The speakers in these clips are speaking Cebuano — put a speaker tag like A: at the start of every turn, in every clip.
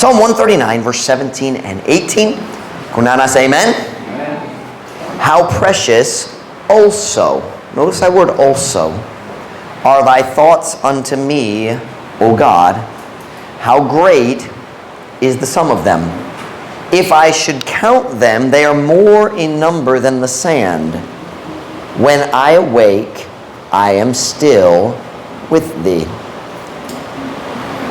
A: Psalm 139, verse 17 and 18. Kung naa na, say amen.
B: Amen.
A: How precious also, notice that word "also," are thy thoughts unto me, O God. How great is the sum of them. If I should count them, they are more in number than the sand. When I awake, I am still with thee.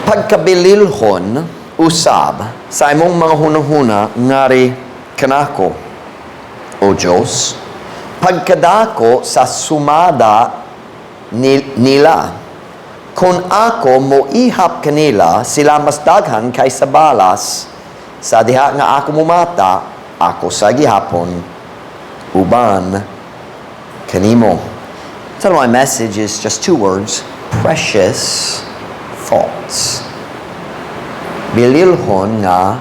A: Pagkabililhon usab sa imong mga hunahuna ngari kanako, O Diyos, pagkadako sa sumada nila. Kung ako moihap kanila, sila mas daghan kaysa balas. Sa diha nga ako mumata, ako sa gihapon, uban kanimo. Title of my message is just two words: precious thoughts. Bililhon nga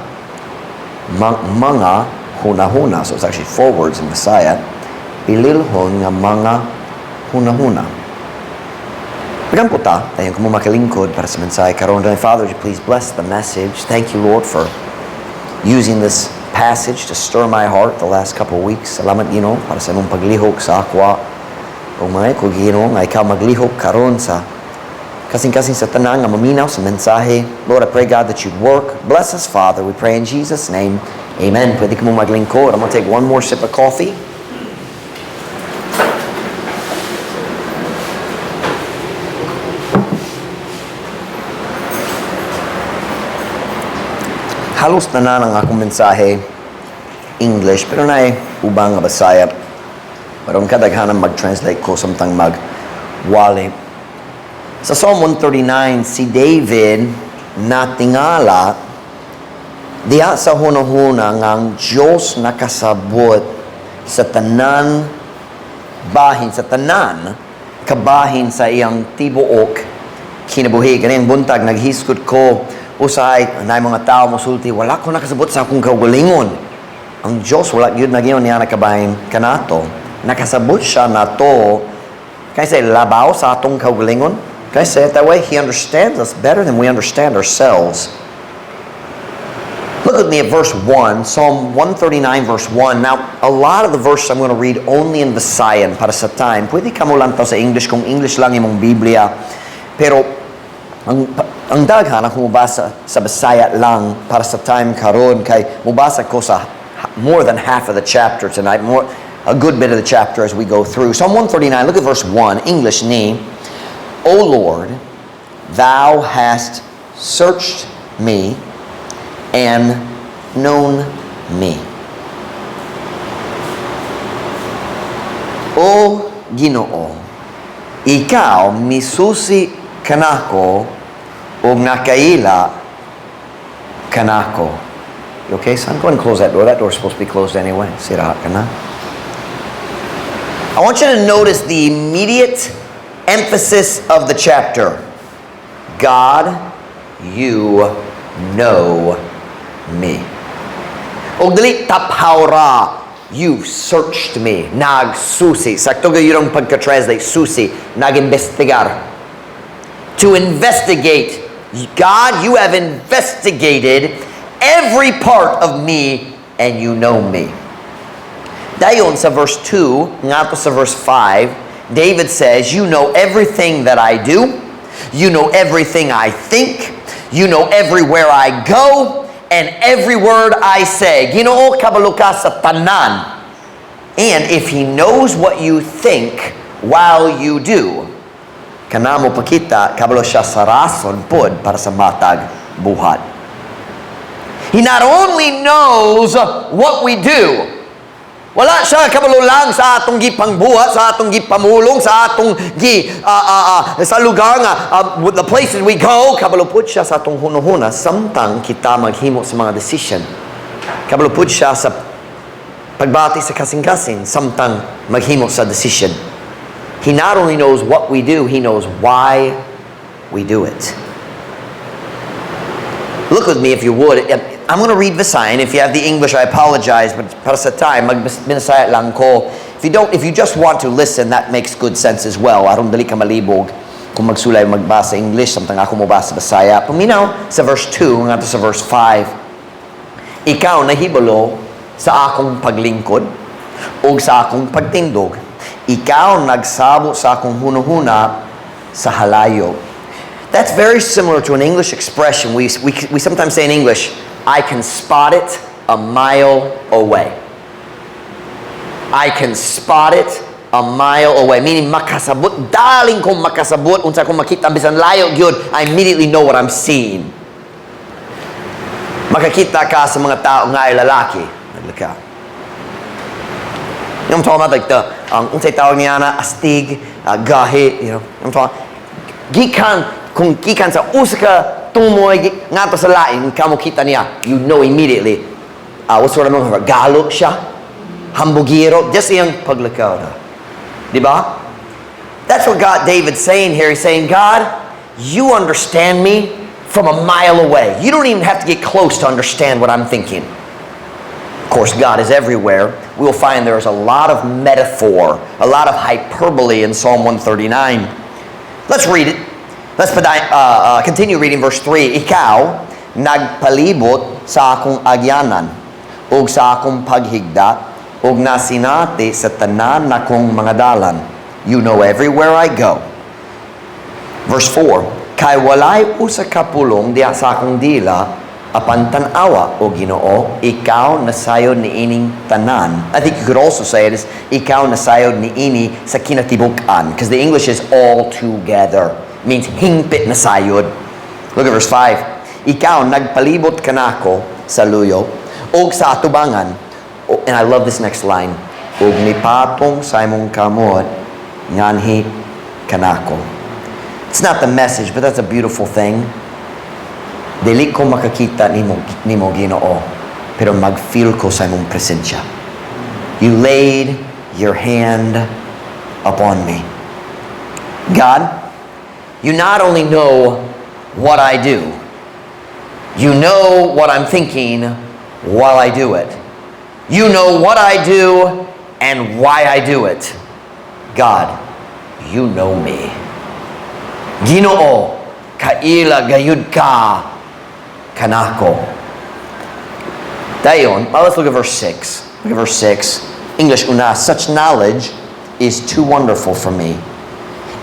A: mga hunahuna. So it's actually four words in Bisaya. Bililhon nga mga hunahuna. Mag-ampo ta, dayon kamo makalingkod para sa mensahe karon. Father, would you please bless the message? Thank you, Lord, for using this passage to stir my heart the last couple of weeks. Salamat, Ginoo, para sa imong paglihok sa akoa. O mga ko, Ginoo, nga ikaw maglihok karon sa kasing-kasing sa tanan nga maminaw sa mensahe. Lord, I pray, God, that you'd work. Bless us, Father. We pray in Jesus' name. Amen. Pwede ka mo maglingkod. I'm going to take one more sip of coffee. Halos tanan ang akong mensahe English, pero naay uban nga Bisaya. Pero ang kadaghanan mag-translate ko samtang mag-wali. Sa Psalm 139, si David natingala diha sa hunahuna nga ang Diyos nakasabot sa tanan bahin, sa tanan kabahin sa iyang tibuok kinabuhi. Kaning buntag naghisgot ko, usahay na mga tao mosulti, "Wala ko nakasabot sa akong kaugalingon." Ang Diyos wala gyud nagyon niya nakabahin kanato. Nakasabot siya nato kaysa labaw sa atong kaugalingon. Can I say it that way? He understands us better than we understand ourselves. Look with me at verse 1, Psalm 139, verse 1. Now, a lot of the verses I'm going to read only in Visayan para sa time. Pwede ka mo lantaw sa English kung English lang imong Biblia. Pero ang daghan ako mubasa sa Bisaya lang para sa time karon kay mubasa ko sa more than half of the chapter tonight, more a good bit of the chapter as we go through. Psalm 139, look at verse 1, English ni. O Lord, thou hast searched me and known me. O Ginoo, ikaw misusi kanako ug nakaila kanako. You okay, son? Go ahead and close that door. That door's supposed to be closed anyway. Sira ka na. I want you to notice the immediate emphasis of the chapter. God, you know me. Og dili taphaw ra, you've searched me. Nagsusi. Sakto gyud ang pagka-translate, susi. Nag-investigar. To investigate. God, you have investigated every part of me and you know me. Dayon sa verse 2, ngadto sa verse 5, David says, "You know everything that I do. You know everything I think. You know everywhere I go and every word I say." Ginoo, kabalo ka sa tanan. And if He knows what you think while you do, kana mo pakita, kabalo siya sa rason pod para sa matag buhat. He not only knows what we do, wala siya kabalo lang sa atong gipangbuhat, sa atong gipamulong, sa atong gi sa lugar nga the places we go, kabalo pud siya sa atong hunahuna samtang kita maghimo sa mga decision. Kabalo pud siya sa pagbati sa kasing-kasing samtang maghimo sa decision. He not only knows what we do, he knows why we do it. Look with me, if you would. I'm going to read Visayan. If you have the English, I apologize, but para sa time, mag-Bisaya lang ko. If you don't, if you just want to listen, that makes good sense as well. Aron dali ka malibog kung Kung magsulay magbasa English, samtang ako mobasa Bisaya. Paminaw sa verse 2 ngadto sa verse 5. Ikaw nahibalo sa akong paglingkod ug sa akong pagtindog. Ikaw nagsabo sa akong hunahuna sa halayo. That's very similar to an English expression we sometimes say in English, "I can spot it a mile away." "I can spot it a mile away." Meaning, makasabot, daling kong makasabot, unsa akong makita, bisan layo gyud, I immediately know what I'm seeing. Makakita ka sa mga tao nga ay lalaki. Naglaka. You know what I'm talking about? Like the, unsay tawag niya na, astig, gahi. I'm talking, gikan, kung gikan sa usa ka tumoy, ngadto sa lain, kamo kita niya, you know immediately, what's the word I'm looking for? Galo siya, hambugiro, just iyang paglakaw na. Di ba? That's what God, David's saying here. He's saying, "God, you understand me from a mile away. You don't even have to get close to understand what I'm thinking." Of course, God is everywhere. We'll find there's a lot of metaphor, a lot of hyperbole in Psalm 139. Let's read it. Let's continue reading verse 3. Ikaw nagpalibot sa akong agyanan ug sa akong paghigda ug nasinati sa tanan nakong mga dalan. You know everywhere I go. Verse 4, kay walay usa ka pulong diha sa akong dila, apan tan-awa, o Ginoo, ikaw nasayod niining tanan. I think you could also say it is ikaw nasayod niini sa kinatibuk-an, because the English is "all together." It means hingpit na sayod. Look at verse 5. Ikaw nagpalibot kanako sa luyo ug sa atubangan. Oh, and I love this next line. Ug nipatong sa imong kamot nganhi kanako. It's not the Message, but that's a beautiful thing. Dili ko makakita nimo, Ginoo, pero mag-feel ko sa imong presensya. You laid your hand upon me. God, you not only know what I do, you know what I'm thinking while I do it. You know what I do and why I do it. God, you know me. Ginoo, kaila gayud ka kanako. Dayon, well, let's look at verse 6. Look at verse 6. English una, such knowledge is too wonderful for me.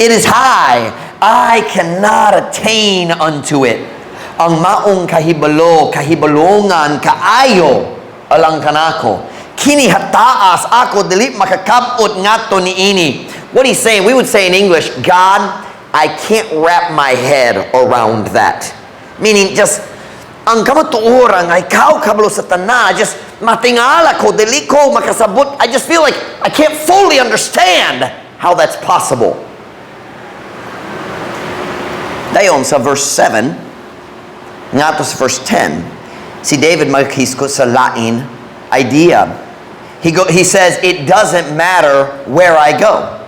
A: It is high, I cannot attain unto it. Ang maong kahibalo, kahibalungan, kaayo, alang kanako. Kini hataas ako dili makakabot ngadto niini. What he's saying, we would say in English, "God, I can't wrap my head around that." Meaning just ang kamatuoran nga ikaw kabalo sa tanan, just matingala ko, dili ko makasabot. I just feel like I can't fully understand how that's possible. Dayon sa verse 7, ngadto sa verse 10, si David maghisgot sa lain idea. He says, "It doesn't matter where I go."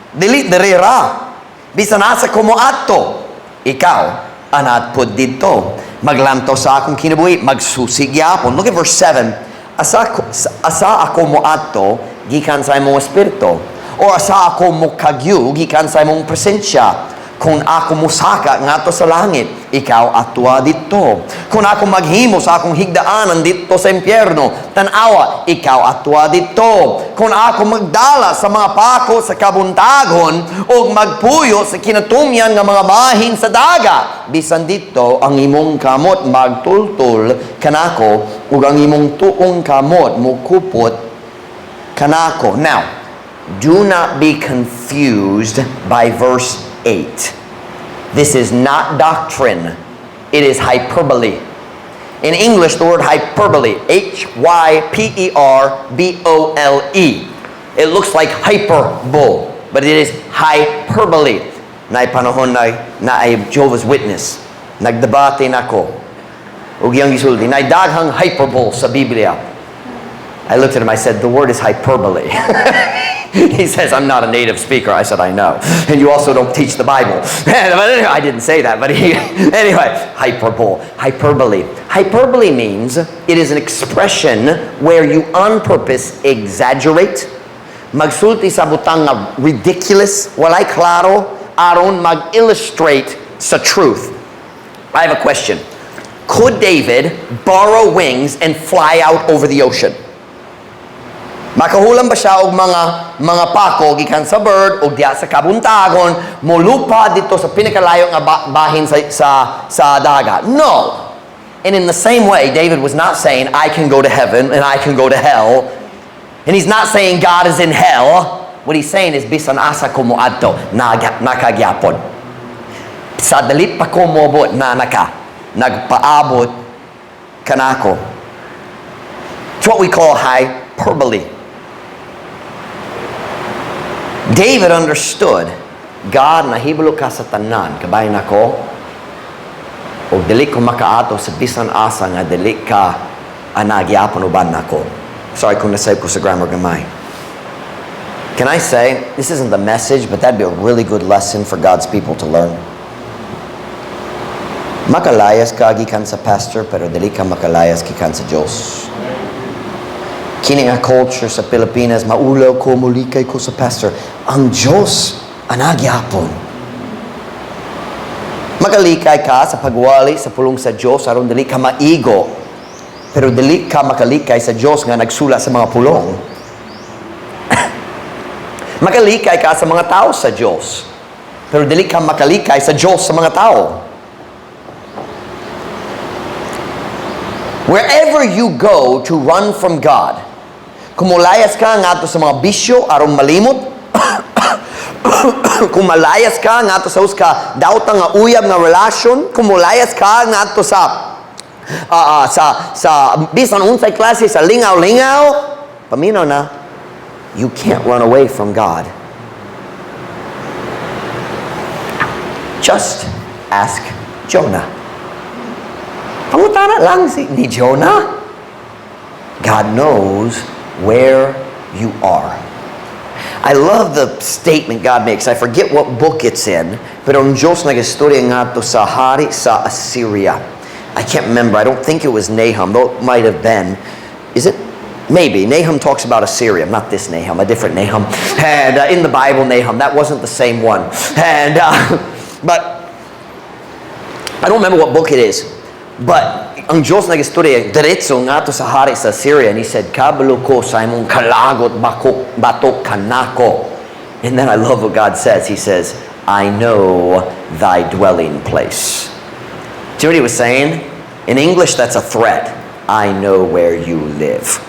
A: Dili diri ra. Bisan asa ko moadto, ikaw anad pod didto. Maglantaw sa akong kinabuhi, magsusi gyapon. Look at verse 7. Asa ako moadto gikan sa imong espiritu? O asa ako mokagyu gikan sa imong presensya? Kung ako musaka ngadto sa langit, ikaw atua didto. Kung ako maghimo sa akong higdaanan didto sa impyerno, tan-awa, ikaw atua didto. Kung ako magdala sa mga pako sa kabuntagon ug magpuyo sa kinatumyan nga mga bahin sa dagat, bisan didto ang imong kamot magtultol kanako ug ang imong tuong kamot mukupot kanako. Now, do not be confused by verse 8. This is not doctrine. It is hyperbole. In English, the word hyperbole, hyperbole. It looks like hyperbole, but it is hyperbole. Naay panahon na naay Jehovah's Witness. Nagdebate nako. Ug iyang gisulti, naay daghang hyperbole sa Biblia. I looked at him, I said, "The word is hyperbole." He says, "I'm not a native speaker." I said, "I know. And you also don't teach the Bible." But anyway, I didn't say that, but anyway, hyperbole, hyperbole. Hyperbole means it is an expression where you on purpose exaggerate, magsulti sa butang nga ridiculous, walay klaro, aron mag-illustrate sa truth. I have a question. Could David borrow wings and fly out over the ocean? Makahulam ba siya og mga pako gikan sa bird og diha sa kabuntagon molupad didto sa pinakalayo nga bahin sa dagat? No. And in the same way, David was not saying, "I can go to heaven and I can go to hell." And he's not saying God is in hell. What he's saying is, bisan asa ko moadto, naa ka gyapon. Sa dali pa ko moabot, naa na ka. Nagpaabot kanako. It's what we call hyperbole. David understood, God, nahibalo ka sa tanan, kabay nako, o dili ko makaato sa bisan asa nga dili ka anaa gyapon uban nako. Sorry kung nasayop ko sa grammar gamay. Can I say, this isn't the message, but that'd be a really good lesson for God's people to learn. Makalayas ka gikan sa pastor, pero dili ka makalayas gikan sa Diyos. Kini nga culture sa Pilipinas, maulaw ko, mulikay ko sa pastor. Ang Diyos, anaa gyapon. Makalikay ka sa pagwali sa pulong sa Diyos aron dili ka maigo. Pero dili ka makalikay sa Diyos nga nagsulat sa mga pulong. Makalikay ka sa mga tao sa Diyos. Pero dili ka makalikay sa Diyos sa mga tao. Wherever you go to run from God, kung mulayas ka ngadto sa mga bisyo aron malimot, kung malayas ka ngadto sa usa ka dautan nga uyab nga relasyon, kung mulayas ka ngadto sa bisan unsay klase sa lingaw-lingaw, paminaw na, you can't run away from God. Just ask Jonah. Pangutana lang si ni Jonah. God knows where you are. I love the statement God makes. I forget what book it's in, pero ang Diyos nag-istorya ngadto sa hari sa Assyria. I can't remember. I don't think it was Nahum, though it might have been. Is it? Maybe. Nahum talks about Assyria. Not this Nahum, a different Nahum. And in the Bible, Nahum, that wasn't the same one. And but I don't remember what book it is. But ang Diyos nag-istorya diretso ngadto sa hari sa Assyria, and he said, "Kabalo ko sa imong kalagot bakok, batok kanako." And then I love what God says. He says, "I know thy dwelling place." Do you know what he was saying? In English, that's a threat. "I know where you live."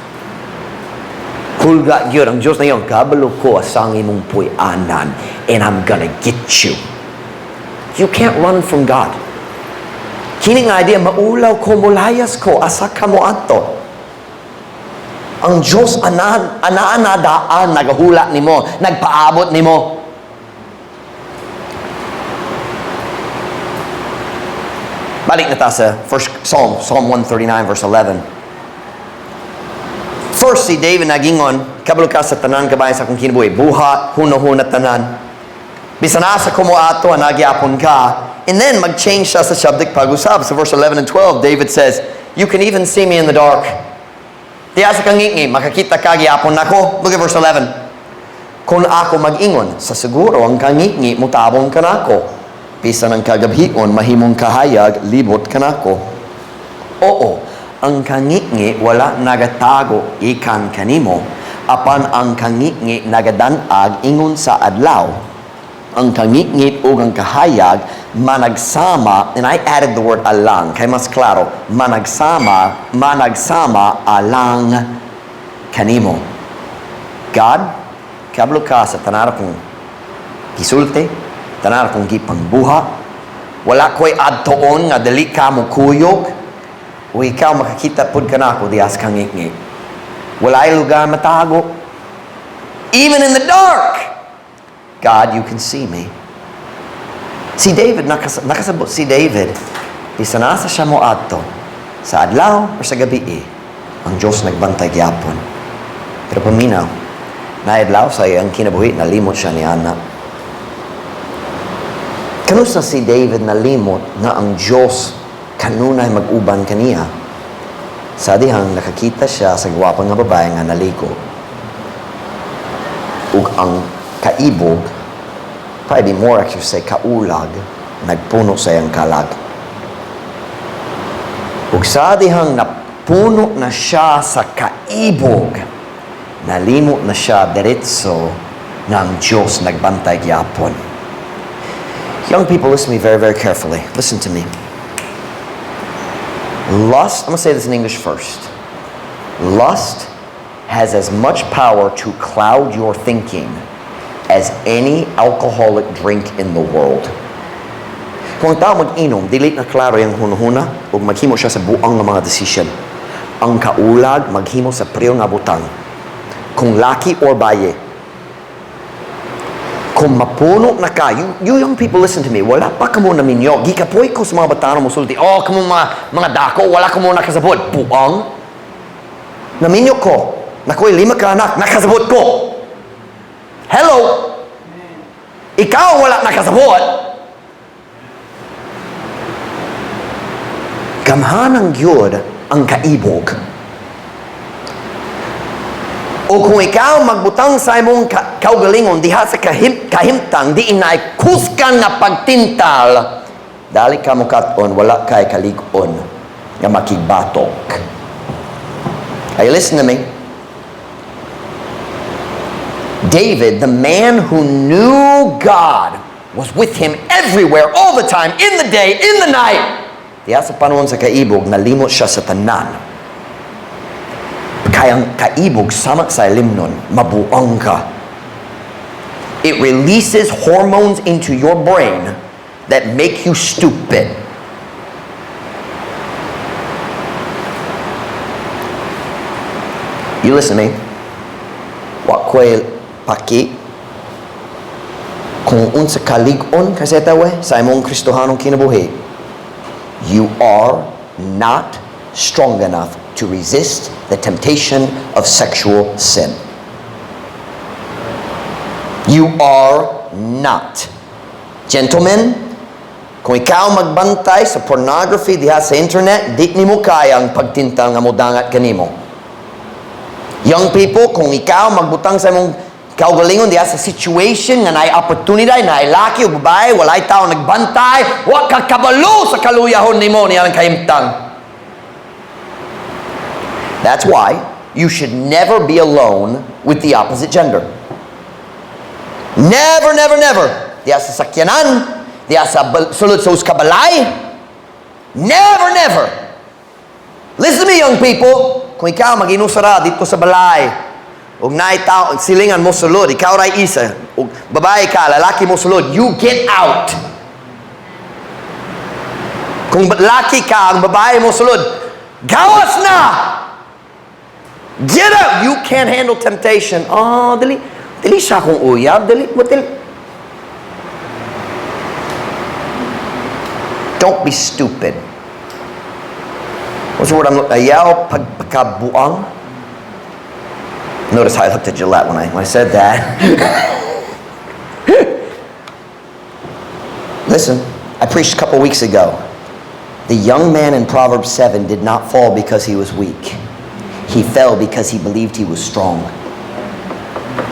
A: Hulga yun. Ang Diyos na yun, kabalo ko sa imong puy-anan, and I'm gonna get you. You can't run from God. Kini nga idea, maulaw ko, mulayas ko, asa ka mo ato? Ang Diyos, anaa na daan, nagahula nimo, nagpaabot nimo. Balik na ta sa first Psalm, Psalm 139 verse 11. First, si David nagingon, kabalo ka sa tanan kabahin sa akong kinabuhi, buhat, hunahuna tanan. Bisan asa ko mo ato, anaa gyapon ka. And then, mag-change siya sa subject pag-usab. Sa verse 11 and 12, David says, "You can even see me in the dark." Diya sa kangingi, makakita ka gyapon nako. Look at verse 11. Kung ako mag-ingon, sa siguro ang kangingi mutabong kanako. Bisan ang kagabhion, mahimong kahayag, libot kanako. Oo, ang kangingi wala nagatago ikan kanimo, apan ang kangingi nagadanag ingon sa adlaw. Ang kangingit ug ang kahayag managsama, and I added the word "alang", kay mas klaro, managsama, managsama alang kanimo. God, kabalo ka sa tanan kong gisulti, tanan kong gipangbuha, wala ko'y adtoon nga dili ka mo kuyog, o ikaw makakita pud kanako diha sa kangitngit. Wala'y lugar matago. Even in the dark, God, you can see me. Si David, nakasabot si David, bisan asa siya mo adto, sa adlaw o sa gabi, ang Diyos nagbantay gyapon. Pero paminaw, naadlaw sa iyang kinabuhi, nalimot siya ni ana. Kanusa si David nalimot nga ang Diyos kanunay mag-uban kaniya? Sa dihang nakakita siya sa gwapa nga babae nga naligo. Ug ang kaibog Probably be more accurate to say kaulag, nagpuno sa iyang kalag. Ug sa dihang napuno na siya sa kaibog, nalimot na siya diretso nga ang Diyos nagbantay gyapon. Young people, listen to me very, very carefully. Listen to me. Lust, I'm going to say this in English first. Lust has as much power to cloud your thinking as any alcoholic drink in the world. Kung ang tao mag-inom, dili na klaro yung hunahuna ug maghimo siya sa buang nga mga decision. Ang kaulag maghimo sa pareho nga butang. Kung laki or baye. Kung mapuno na ka, you young people, listen to me, wala pa kamo naminyo. Gikapoy ko sa mga batanon mosulti, "Oh, kamo mga dako, wala kamo nakasabot." Buang. Naminyo ko. Naa ko'y lima ka anak, nakasabot ko. Hello? Ikaw ang wala nakasabot. Gamhanan gyud ang kaibog. O kung ikaw magbutang sa imong kaugalingon diha sa kahimtang di inay kusgan nga pagtintal, dali ka mo kat-on, wala kay kalig-on nga makigbatok. Are you listening to me? David, the man who knew God, was with him everywhere, all the time, in the day, in the night. Diya sa panahon sa kaibog, nalimot siya sa tanan. Kay ang kaibog, sama sa ilimnon, mabuang ka. It releases hormones into your brain that make you stupid. You listen to me. Wa ko'y paki kung unsa kalig-on kasi tawe sa imong Kristohanong kinabuhi. You are not strong enough to resist the temptation of sexual sin. You are not. Gentlemen, kung ikaw magbantay sa pornography diha sa internet, di nimo kaya ang pagtintal nga modangat kanimo. Young people, kung ikaw magbutang sa imong kaugalingon diha sa situation nga naay oportunidad, naay laki o babae, walay tao nagbantay, wa ka kabalo sa kaluyahon nimo niya ang kahimtang. That's why you should never be alone with the opposite gender. Never, never, never. Diha sa sakyanan, diha sa sulod sa usa ka balay. Never, never. Listen to me, young people. Kung ikaw mag-inusara dito sa balay, ug naay tao, silingan mo sulod, ikaw ray isa, ug babae ka, lalaki mo sulod, you get out. Kung laki ka, ang babae mo sulod, gawas na! Get out! You can't handle temptation. Oh, dili, dili siya akong uyab. Dili, mo, dili. Don't be stupid. What's the word I'm looking? Ayaw pagpakabuang. Notice how I looked at Gillette when I said that. Listen, I preached a couple weeks ago. The young man in Proverbs 7 did not fall because he was weak. He fell because he believed he was strong.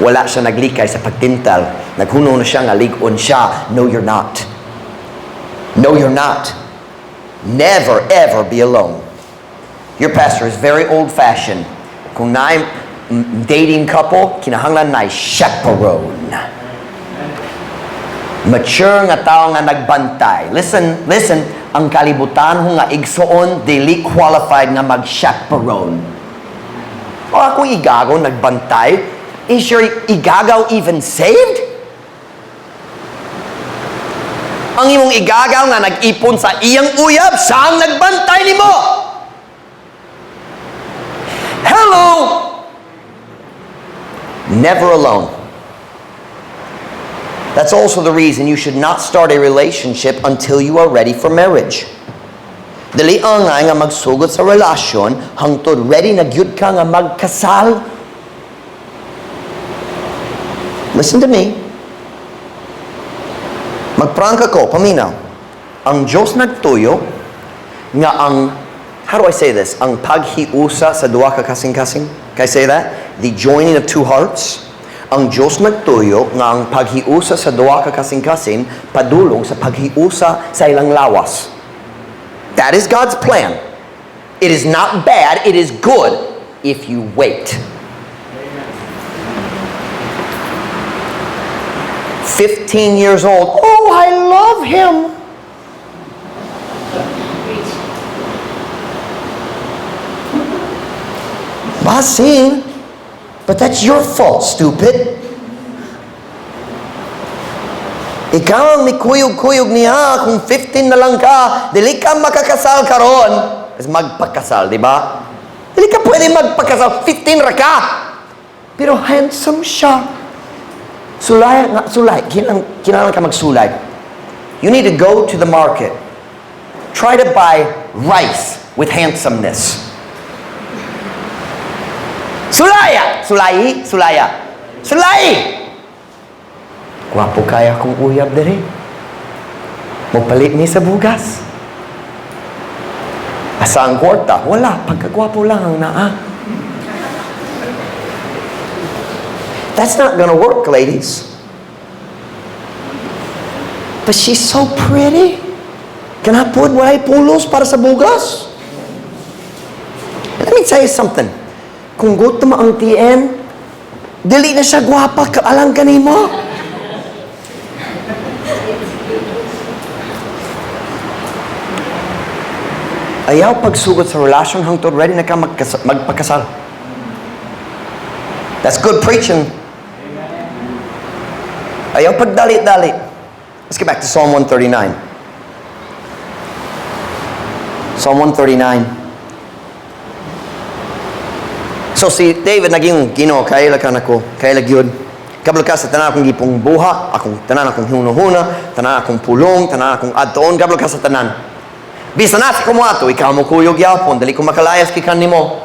A: Wala siya naglikay sa pagtintal. Naghuno na siya nga lig-on siya. No, you're not. No, you're not. Never, ever be alone. Your pastor is very old-fashioned. Kung naay dating couple, kinahanglan na chaperone. Mature nga tao nga nagbantay. Listen, listen, ang kalibutan ho nga igsoon, dili qualified nga mag-chaperone. O akong igagaw nagbantay, is your igagaw even saved? Ang imong igagaw nga nag-ipon sa iyang uyab, siya ang nagbantay nimo. Hello! Never alone. That's also the reason you should not start a relationship until you are ready for marriage. Dili angay nga magsugod sa relasyon hangtod ready na gyud ka nga magkasal. Listen to me. Magprangka ko, paminaw. Ang Diyos nagtuyo nga ang, how do I say this? Ang paghiusa sa duha ka kasing-kasing. Can I say that? The joining of two hearts. Ang Diyos nagtuyo nga ang paghiusa sa duha ka kasing-kasing padulong sa paghiusa sa ilang lawas. That is God's plan. It is not bad, it is good if you wait. 15 years old. "Oh, I love him."
B: Preach.
A: Basin. But that's your fault, stupid. Ikaw ang mikuyog-kuyog niya kung 15 na lang ka, dili ka makakasal karon. Is magpakasal, di ba? Dili ka pwede magpakasal, 15 ra ka. Pero handsome siya. Sulay, nga, sulay. Kinahanglan ka magsulay. You need to go to the market. Try to buy rice with handsomeness. Sulaya! Sulay? Sulaya. Sulay! "Gwapo kaayo akong uyab diri. Mopalit ni sa bugas. Asa ang kwarta? Wala. Pagkagwapo lang ang naa." That's not gonna work, ladies. "But she's so pretty. Kana pod, walay pulos para sa bugas." Let me tell you something. Kung gutom ang tiyan, dili na siya gwapa alang kanimo. Ayaw pagsugot sa relasyon hangtod ready na ka magpakasal. That's good preaching. Ayaw pagdali-dali. Let's get back to Psalm 139. Psalm 139. So si David nag-ingon, "Ginoo, kaila ka nako, kaila gyud. Kabalo ka sa tanan akong gipungbuhat, akong tanan akong hunahuna, tanan akong pulong, tanan akong adtoon, kabalo ka sa tanan. Bisan asa ko moadto, ikaw mo kuyog gyapon, dili ko makalayas gikan nimo.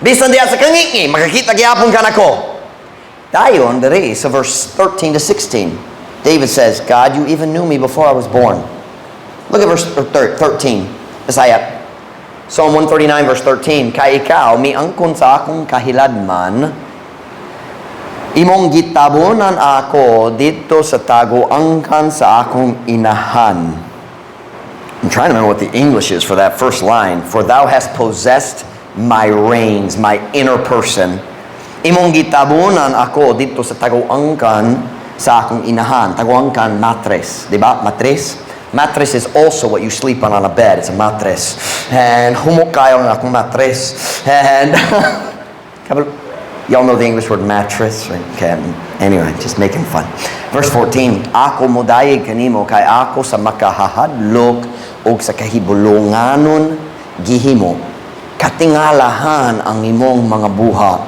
A: Bisan diha sa kangingi, makakita gyapon ka nako." Dayon, diri sa verse 13 to 16, David says, "God, you even knew me before I was born." Look at verse 13. Bisaya. Psalm 139 verse 13, "Kay ikaw miangkon sa akong kahiladman, imong gitabonan ako didto sa tago-angkan sa akong inahan." I'm trying to remember what the English is for that first line. "For thou hast possessed my reins," my inner person. "Imong gitabonan ako didto sa tago-angkan sa akong inahan." Tago-angkan, mattress. Di ba? Mattress? Mattress is also what you sleep on a bed. It's a mattress. And humok kaayo ang akong mattress. And y'all know the English word mattress, right? Okay. Anyway, just making fun. Verse 14, "Ako modayeg kanimo kay ako sa makahahadlok ug sa kahibulonganon gihimo. Katingalahan ang imong mga buhat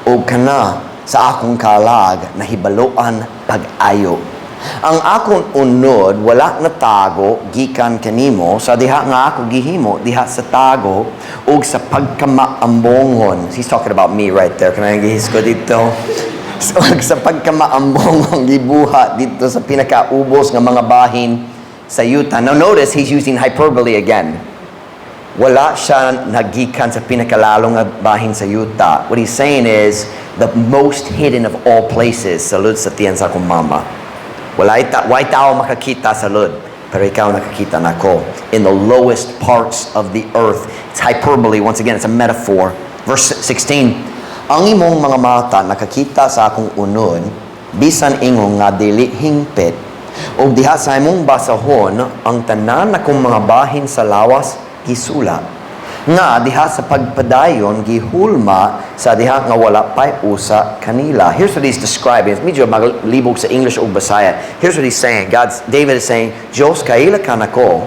A: ug kana sa akong kalag nahibaluan pag-ayo. Ang akong unod wala natago gikan kanimo sa diha nga ako gihimo diha sa tago ug sa pagkamaambongon." He's talking about me right there. Kanang gihisgot didto. So, sa pagkamaambongon gibuhat didto sa pinakaubos nga mga bahin sa yuta. Now notice he's using hyperbole again. Wala siya nagikan sa pinakalalong nga bahin sa yuta. What he's saying is the most hidden of all places, sulod sa tiyan sa akong mama. Walay tao makakita sulod, pero ikaw nakakita nako. In the lowest parts of the earth. It's hyperbole. Once again, it's a metaphor. Verse 16, "Ang imong mga mata nakakita sa akong unod, bisan ingon nga dili hingpit, ug diha sa imong basahon ang tanan akong mga bahin sa lawas gisulat. Nga diha sa pagpadayon gihulma sa diha nga wala pay usa kanila." Here's what he's describing. It's medyo maglibog sa English o Bisaya. Here's what he's saying. David is saying, "Diyos, kaila ka nako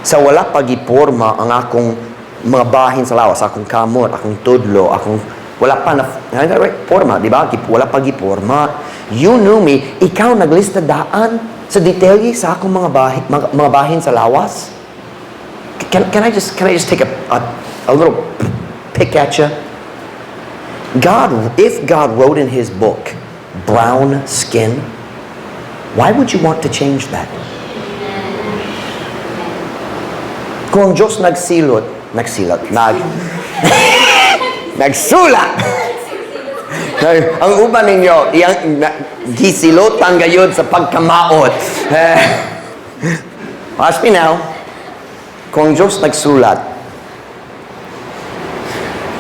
A: sa wala pa giporma ang akong mga bahin sa lawas, akong kamot, akong tudlo, akong wala pa na, right? Porma, di ba? Wala pa giporma. You knew me, ikaw naglista daan sa detalye sa akong mga bahin sa lawas." Can I just take a little pick at you? If God wrote in His book, brown skin, why would you want to change that? Kung ang Diyos nagsilot, nagsilot, nagsulat, Ang uban ninyo, iyang gisilotan gayud sa pagkamaot. Eh, watch me now. Kung ang Diyos nagsulat,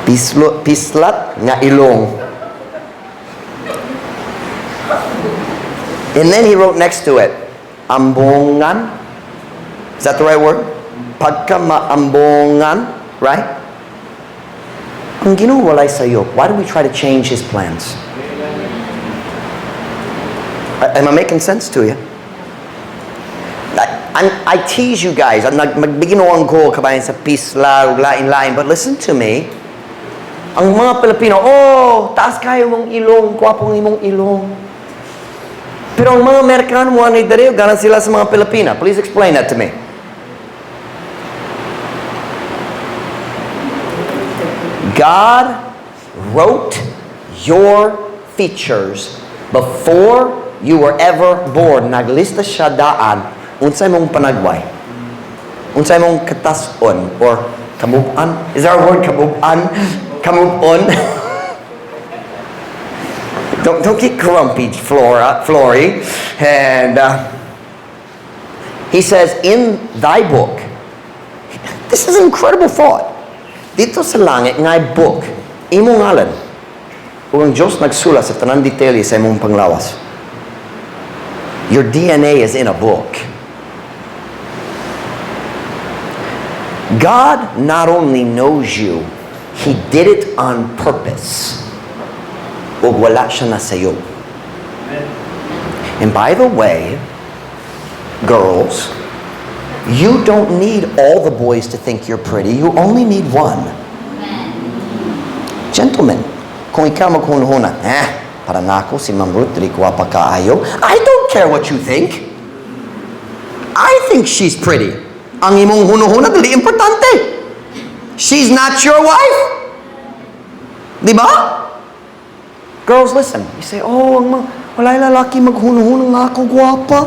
A: pislo, pislat nga ilong. And then he wrote next to it, ambongan. Is that the right word? Pagkamaambongan, right? Ang Ginoo walay sayop. Why do we try to change His plans? Am I making sense to you? I tease you guys. Magbiginuang ko kabayan sa pisla, ug lain-lain. But listen to me. Ang mga Pilipino, "Oh, taas kaayo mong ilong, gwapong imong ilong." Pero ang mga Amerikano mo anay diri, ganan sila sa mga Pilipina. Please explain that to me. God wrote your features before you were ever born. Naglista siya daan unsay mong panagway. Unsay mong katas-on or kamuban. Is there a word, kamuban? Kamubon? Don't get grumpy, Flora, Flory. And he says, "In thy book," this is an incredible thought. Dito sa langit, nga book, imong ngalan. Ug ang Diyos nagsulat sa tanan detalye sa imong panglawas. Your DNA is in a book. God not only knows you, He did it on purpose. Ug wala siya nasayop. And by the way, girls, you don't need all the boys to think you're pretty. You only need one. Gentlemen, kung ikaw maghunhuna, "Eh, para nako si Ma'am Ruth dili gwapa kaayo." I don't care what you think. I think she's pretty. Ang imong hunuhuna dili importante. She's not your wife. Di ba? Girls, listen. You say, "Oh, ang mga, walay lalaki maghunuhuna nga ako gwapa."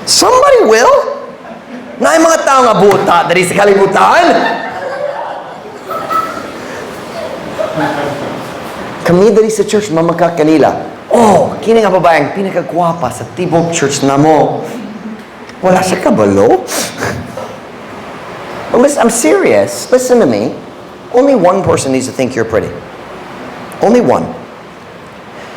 A: Somebody will. Naay mga tao nga buta diri sa kalibutan. Kami diri sa church, mamaka kanila. "Oh, kini nga babae ang pinakagwapa sa tibok church namo." Wala siya kabalo. But listen, I'm serious. Listen to me. Only one person needs to think you're pretty. Only one.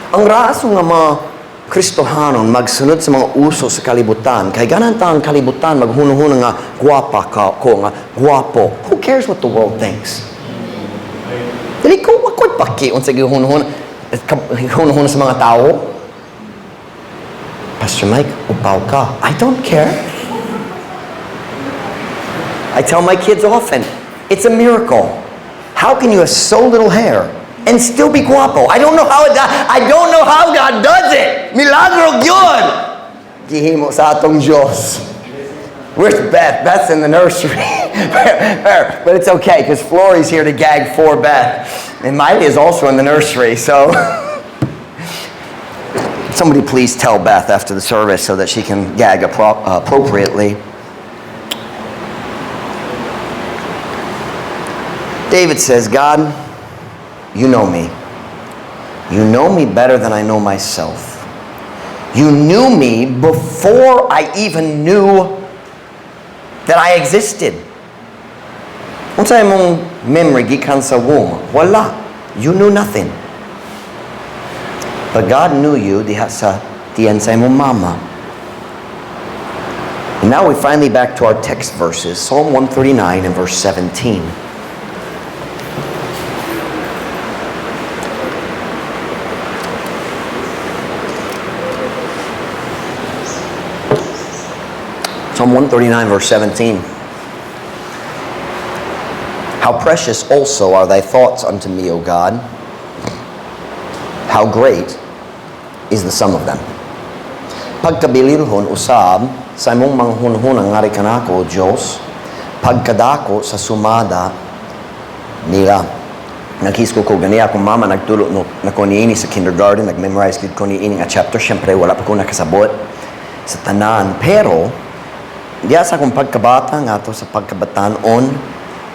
A: Ang rason nga mga Kristohanon magsunod sa mga uso sa kalibutan, kay ganahan ta ang kalibutan maghunuhuna nga gwapa ka ko, nga gwapo. Who cares what the world thinks? Dili ko ako'y paki unsa gihunuhuna hunuhuna sa mga tao. "Pastor Mike, upaw ka." I don't care. I tell my kids often, it's a miracle. How can you have so little hair and still be guapo? I don't know how God does it. Milagro gyud. Gihimo sa atong Diyos. Where's Beth? Beth's in the nursery. But it's okay because Florie's here to gag for Beth. And Miley is also in the nursery, so somebody please tell Beth after the service so that she can gag appropriately. David says, "God, you know me. You know me better than I know myself. You knew me before I even knew that I existed." Unsa imong memory gikan sa womb? Wala. You knew nothing. But God knew you diha sa tiyan sa imong mama. And now we finally back to our text verses, Psalm 139 and verse 17. Psalm 139, verse 17. "How precious also are thy thoughts unto me, O God! How great is the sum of them!" Pagkabililhon usab sa imong mga hunhuna ngari kanako, O Diyos, pagkadako sa sumada nila. Naghisko ko gani akong mama nagtulo no nako niini sa kindergarten, nag-memorize gid ko niini nga chapter. Syempre wala pa ko nakasabot sa tanan, pero diya sa akong pagkabata ngato sa pagkabatan-on,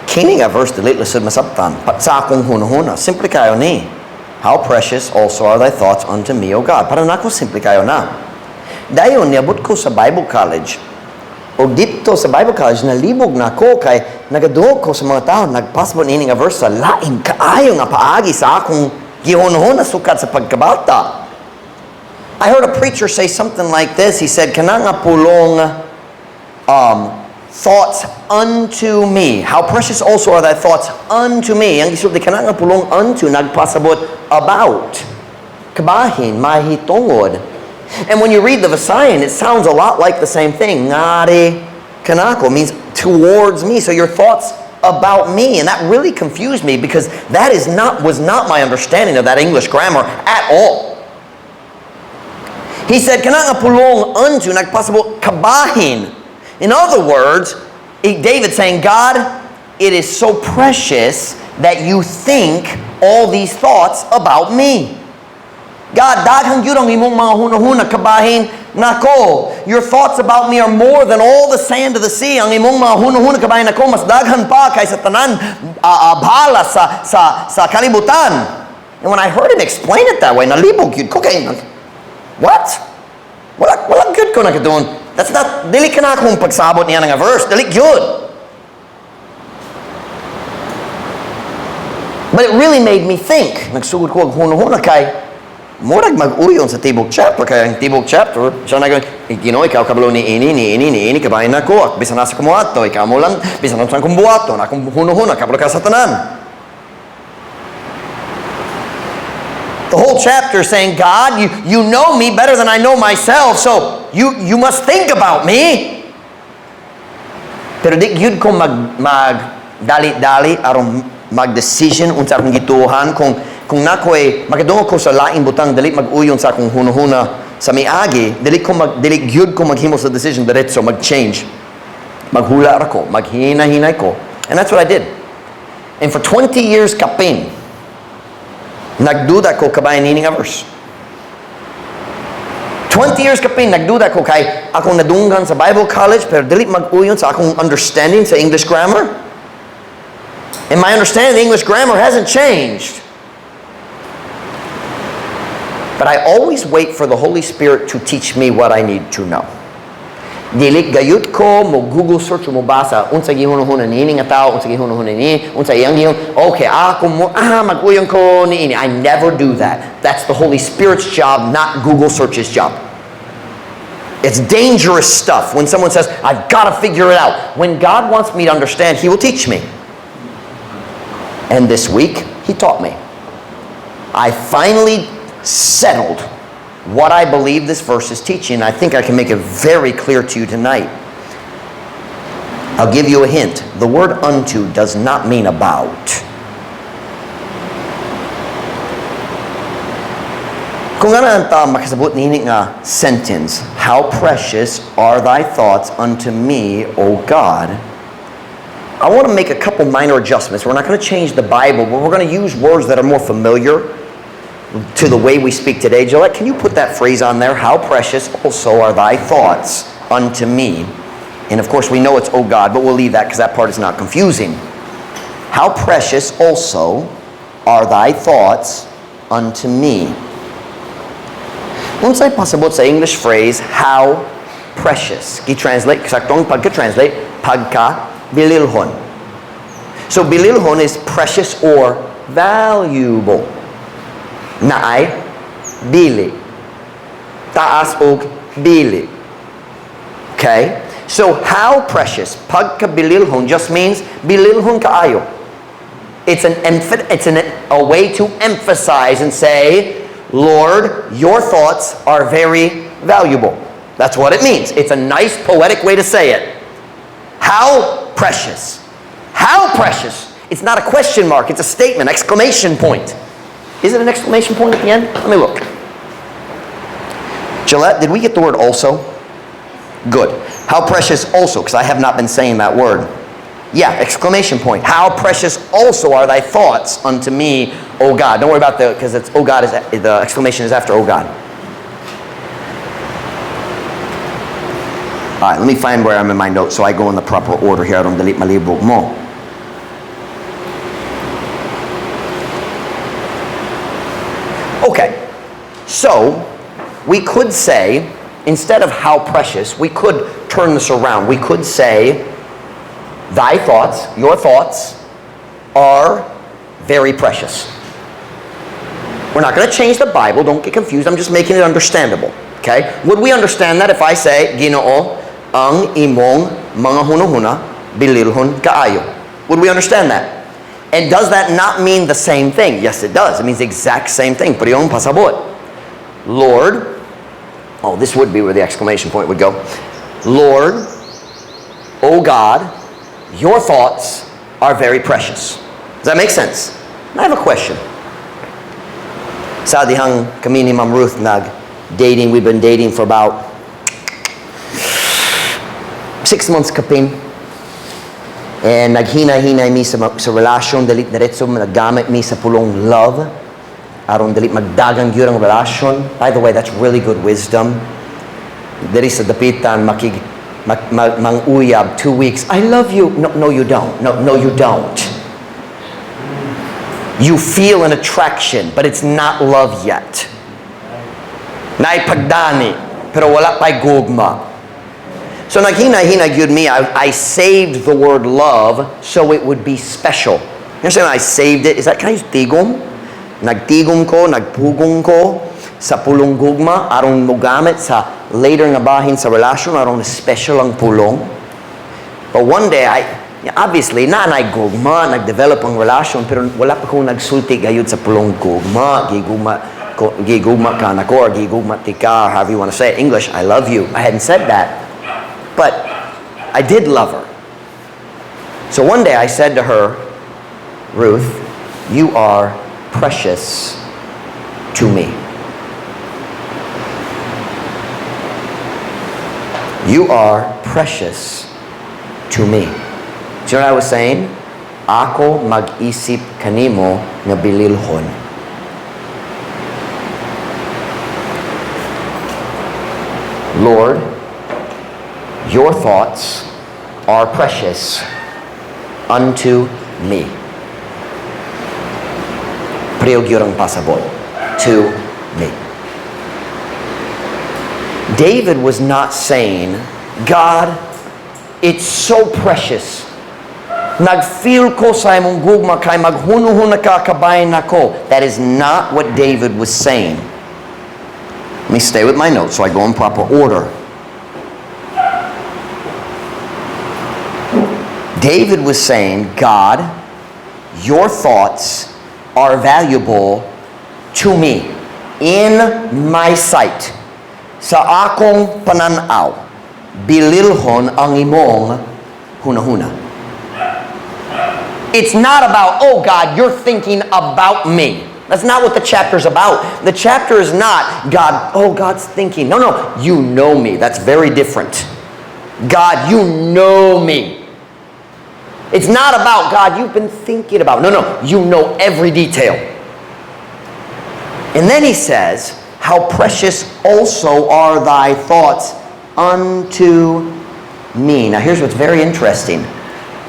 A: kini nga verse dili lisod masabtan sa akong hunahuna. Simple kayo ni. How precious also are thy thoughts unto me, O God. Para nako, simple kaayo na. Dayon, niabot ko sa Bible College. O dito sa Bible College, nalibog na ko kay nagadungog ko sa mga tao, nagpasabot niini nga verse sa lain kaayo nga paagi sa akong gihunahuna sukad sa pagkabata. I heard a preacher say something like this. He said, "Kana nga pulong, thoughts unto me. How precious also are thy thoughts unto me." Ang gisulti, kana nga pulong "unto" nagpasabot "about." Kabahin, mahitungod. And when you read the Visayan, it sounds a lot like the same thing. "Ngari kanako" means "towards me." So your thoughts about me. And that really confused me because that is not was not my understanding of that English grammar at all. He said, kana nga pulong "unto" nagpasabot "kabahin." In other words, David saying, "God, it is so precious that you think all these thoughts about me. God, daghan gyud ang imong mga hunahuna kabahin nako. Your thoughts about me are more than all the sand of the sea. Ang imong mga hunahuna kabahin nako mas daghan pa kaysa tanan bala sa kalibutan." And when I heard him explain it that way, nalibog gyud ko kay, what? Wala gyud ko nakadungog. That's not, dili kana akong pagsabot niya nga verse. Dili gyud. But it really made me think. Nagsugod ko og hunahuna kay murag mag-uyon sa tibok chapter, kay ang tibok chapter siya nag Ginoo, ikaw kabalo ni ini ni ini ni ini kabahin nako, bisan asa ko moadto, ikaw mo lang, bisan unsa akong buhaton, akong hunahuna, kabalo ka sa tanan. The whole chapter saying, "God, you know me better than I know myself, so you must think about me." Pero di gyud ko mag dali-dali aron mag-decision unsa akong gituohan kung nakoy makadungog ko sa laing butang, dili mag-uyon sa akong hunahuna sa miagi, dili gyud ko maghimo sa decision diretso, mag-change. Maghula ra ko, maghinahinay ko. And that's what I did. And for 20 years kapin, nagduda ko kabahin niini nga verse. 20 years kapin, nagduda ko kay akong nadunggan sa Bible College, pero dili mag-uyon sa akong understanding sa English grammar. And my understanding of the English grammar hasn't changed. But I always wait for the Holy Spirit to teach me what I need to know. Dili gayud ko mo Google search o mo basa unsa gihunahuna niini nga tao, unsa gihunahuna ni, unsa iyang gihun. Okay, ako mo mag-uyon ko niini. I never do that. That's the Holy Spirit's job, not Google search's job. It's dangerous stuff when someone says, "I've got to figure it out." When God wants me to understand, He will teach me. And this week, He taught me. I finally settled what I believe this verse is teaching. I think I can make it very clear to you tonight. I'll give you a hint. The word "unto" does not mean "about." Kung ano ang tao makasabot niini nga sentence, "How precious are thy thoughts unto me, O God," I want to make a couple minor adjustments. We're not going to change the Bible, but we're going to use words that are more familiar to the way we speak today. Gillette, can you put that phrase on there? "How precious also are thy thoughts unto me." And of course, we know it's "O God," but we'll leave that because that part is not confusing. "How precious also are thy thoughts unto me." Unsay pasabot sa English phrase "how precious"? Gi-translate, saktong pagka-translate, "pagka bililhon." So "bililhon" is "precious" or "valuable." Naay bili. Taas og bili. Okay? So "how precious," "pagka bililhon" just means bililhon kaayo. It's a way to emphasize and say, "Lord, your thoughts are very valuable." That's what it means. It's a nice poetic way to say it. How precious. How precious. It's not a question mark, it's a statement, exclamation point. Is it an exclamation point at the end? Let me look. Gillette, did we get the word "also"? Good. "How precious also," because I have not been saying that word. Yeah, exclamation point. "How precious also are thy thoughts unto me, O God." Don't worry about the, because it's "O God," is the exclamation is after "O God." All right, let me find where I'm in my notes so I go in the proper order here. I don't delete malibog mo. So, we could say, instead of "how precious," we could turn this around. We could say, "Thy thoughts, your thoughts, are very precious." We're not going to change the Bible. Don't get confused. I'm just making it understandable. Okay? Would we understand that if I say, "Ginoo, ang imong mga hunahuna, bililhon kaayo"? Would we understand that? And does that not mean the same thing? Yes, it does. It means the exact same thing. Parehong pasabot. Lord, oh, this would be where the exclamation point would go. Lord, oh God, your thoughts are very precious. Does that make sense? I have a question. Sa dihang kami ni Ma'am Ruth nag dating, we've been dating for about 6 months kapin. And naghinay-hinay mi sa relasyon, dili diretso naggamit mi sa pulong "love." Aron dili magdagang gyud ang relasyon. By the way, that's really good wisdom. Diri sa Dapitan, makig, mag, mag, mang-uyab, 2 weeks, "I love you." No, you don't. No, you don't. You feel an attraction, but it's not love yet. Naay pagdani, pero wala pa'y gugma. So naghinay-hinay gyud mi, I saved the word "love" so it would be special. You understand? I saved it. Is that, can I use "tigom"? Nagtigom ko, nagpugong ko sa pulong "gugma" aron mogamit sa later nga bahin sa relasyon aron special ang pulong. But one day, I, obviously, naa na'y gugma, nag-develop ang relasyon, pero wala pa ko nagsulti gayud sa pulong "gugma," "gigugma, ko, gigugma ka nako," or "gigugma tika," however you want to say it. English, "I love you." I hadn't said that. But I did love her. So one day I said to her, "Ruth, you are precious to me. You are precious to me." Do you know what I was saying? Ako mag-isip kanimo nga bililhon. Lord, your thoughts are precious unto me. Pareho gyud ang pasabot. To me. David was not saying, "God, it's so precious. Nag-feel ko sa imong gugma kay maghunuhuna ka kabahin nako." That is not what David was saying. Let me stay with my notes so I go in proper order. David was saying, "God, your thoughts are valuable to me in my sight. Sa akong pananaw, bililhon ang imong hunahuna." It's not about, "Oh God, you're thinking about me." That's not what the chapter's about. The chapter is not, "God, oh, God's thinking." No, you know me. That's very different. God, you know me. It's not about, "God, you've been thinking about." No, you know every detail. And then he says, "How precious also are thy thoughts unto me." Now here's what's very interesting.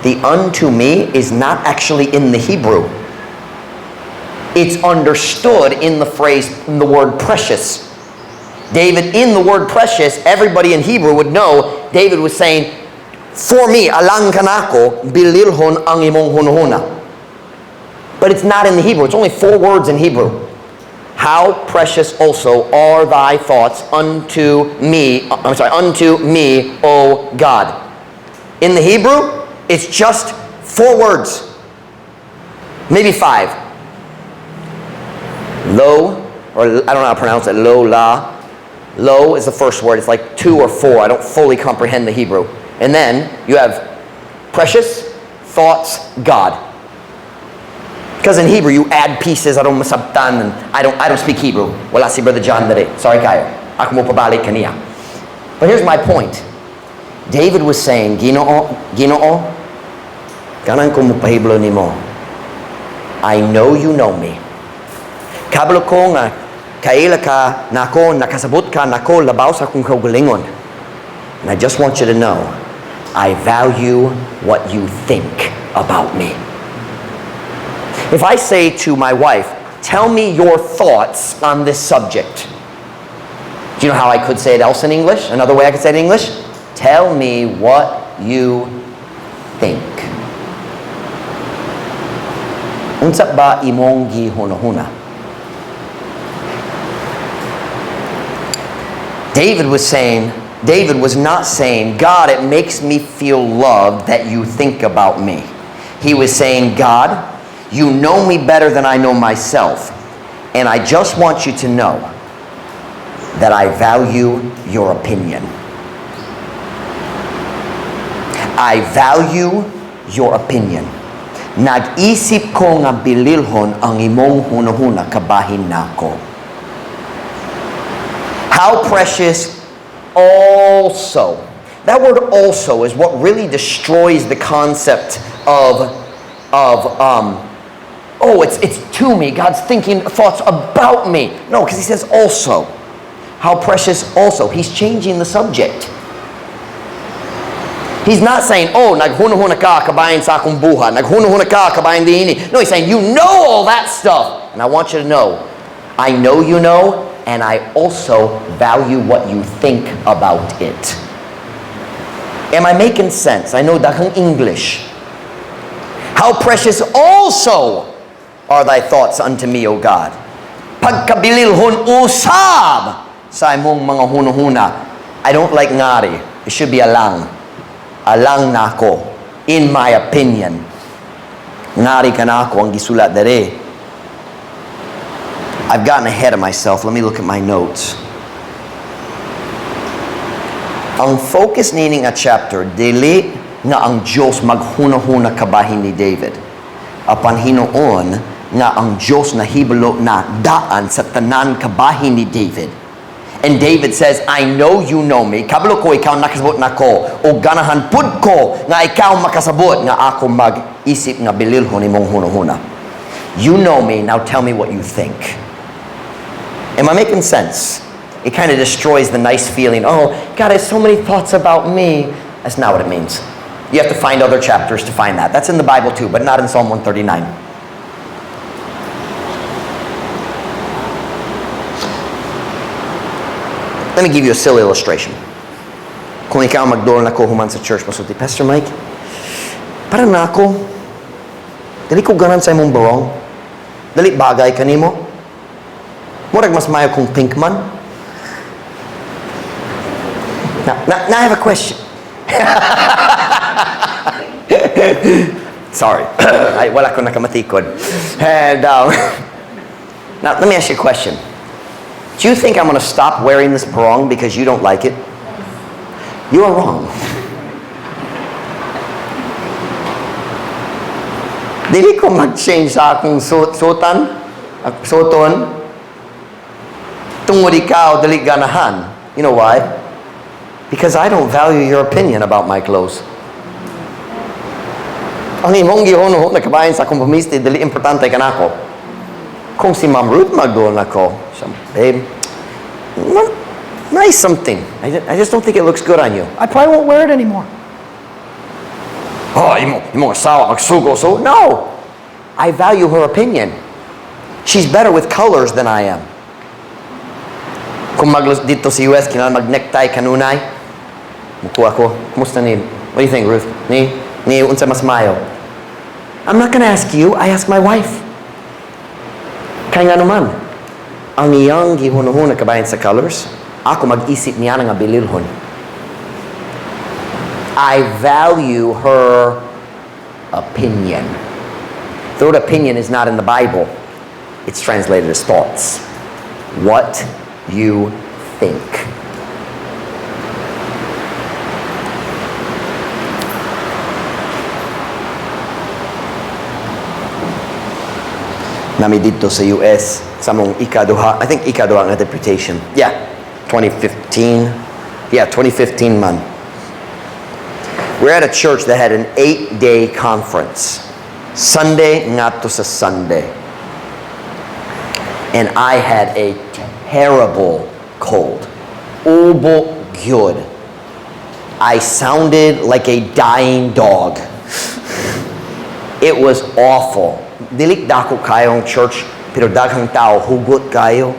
A: The "unto me" is not actually in the Hebrew. It's understood in the phrase, in the word "precious." David, in the word "precious," everybody in Hebrew would know David was saying, "For me, alang kanako, bililhon ang imong hunahuna." But it's not in the Hebrew. It's only four words in Hebrew. How precious also are thy thoughts unto me, I'm sorry, unto me, O God. In the Hebrew, it's just four words. Maybe five. Lo, or I don't know how to pronounce it, lo, la. Lo is the first word. It's like two or four. I don't fully comprehend the Hebrew. And then you have precious, thoughts, God. Because in Hebrew, you add pieces. I don't masabtan, and I don't speak Hebrew. Wala si Brother John diri. Sorry kayo. Ako mo pabalik kaniya. But here's my point. David was saying, "Ginoo, Ginoo, ganahan ko mopahibalo nimo. I know you know me. Kabalo ko nga kaila ka nako, nakasabot ka nako labaw sa akong kaugalingon. And I just want you to know, I value what you think about me." If I say to my wife, Tell me your thoughts on this subject. Do you know how I could say it else in English? Another way I could say it in English? Tell me what you think. Unsa ba imong gihunahuna? David was not saying, "God, it makes me feel loved that you think about me." He was saying, "God, you know me better than I know myself. And I just want you to know that I value your opinion. I value your opinion. Nag-isip ko nga bililhon ang imong hunahuna kabahin nako." How precious also. That word "also" is what really destroys the concept of "Oh, it's to me. God's thinking thoughts about me." No, because he says "also." How precious also. He's changing the subject. He's not saying, "Oh, naghunahuna ka kabahin sa akong buhat. Naghunahuna ka kabahin diini." No, he's saying, "You know all that stuff. And I want you to know, I know you know, and I also value what you think about it." Am I making sense? I know daghang English. How precious also are thy thoughts unto me, O God. Pagkabililhon usab sa imong mga hunahuna. I don't like "ngari." It should be "alang." Alang nako. In my opinion. "Ngari kanako" ang gisulat dere. I've gotten ahead of myself. Let me look at my notes. Ang focus niini nga chapter, dili nga ang Diyos maghuna-huna kabahin ni David. Apan hinuon nga ang Diyos nahibalo na daan sa tanan kabahin ni David. And David says, "I know you know me. Kabalo ko ikaw nakasabot nako. O ganahan pud ko nga ikaw makasabot nga ako mag-isip nga bililhon imong hunahuna. You know me, now tell me what you think." Am I making sense? It kind of destroys the nice feeling, "Oh, God has so many thoughts about me." That's not what it means. You have to find other chapters to find that. That's in the Bible too, but not in Psalm 139. Let me give you a silly illustration. Kung ikaw magduol nako human sa church, masulti, "Pastor Mike, para nako, dili ko ganahan sa imong barong. Dili bagay kanimo. Murag mas mayo kung pink man." Now I have a question. Sorry. Ay, wala ko nakamatikod. And now, let me ask you a question. Do you think I'm going to stop wearing this barong because you don't like it? You are wrong. Dili ko mag-change sa akong suotan, suoton, tungod ikaw dili ganahan. You know why? Because I don't value your opinion about my clothes. Ang imong gihunahuna kabahin sa akong pamisti, dili importante kanako. Kung si Ma'am Ruth magduol nako, siya, "Babe, nice something. I just don't think it looks good on you." I probably won't wear it anymore. "Oh, imo asawa magsugo." So, no. I value her opinion. She's better with colors than I am. Kung mag didto sa US, kinahanglan mag-necktie kanunay. Mukuha ko. "Kumusta ni? What do you think, Ruth? Ni unsa mas mayo?" I'm not gonna ask you. I ask my wife. Kaya nga naman, ang iyang gihunahuna kabahin sa colors, ako mag-isip niya nga bililhon. I value her opinion. The word "opinion" is not in the Bible. It's translated as "thoughts." What you think. Naa mi didto sa US sa among ikaduha, I think ikaduha nga deputation. Yeah, 2015. Yeah, 2015 man. We're at a church that had an 8-day conference. Sunday ngadto sa Sunday. And I had a terrible cold. Ubo gyud. I sounded like a dying dog. It was awful. Dili dako kayong church. Pero daghang tao, hugot kayo.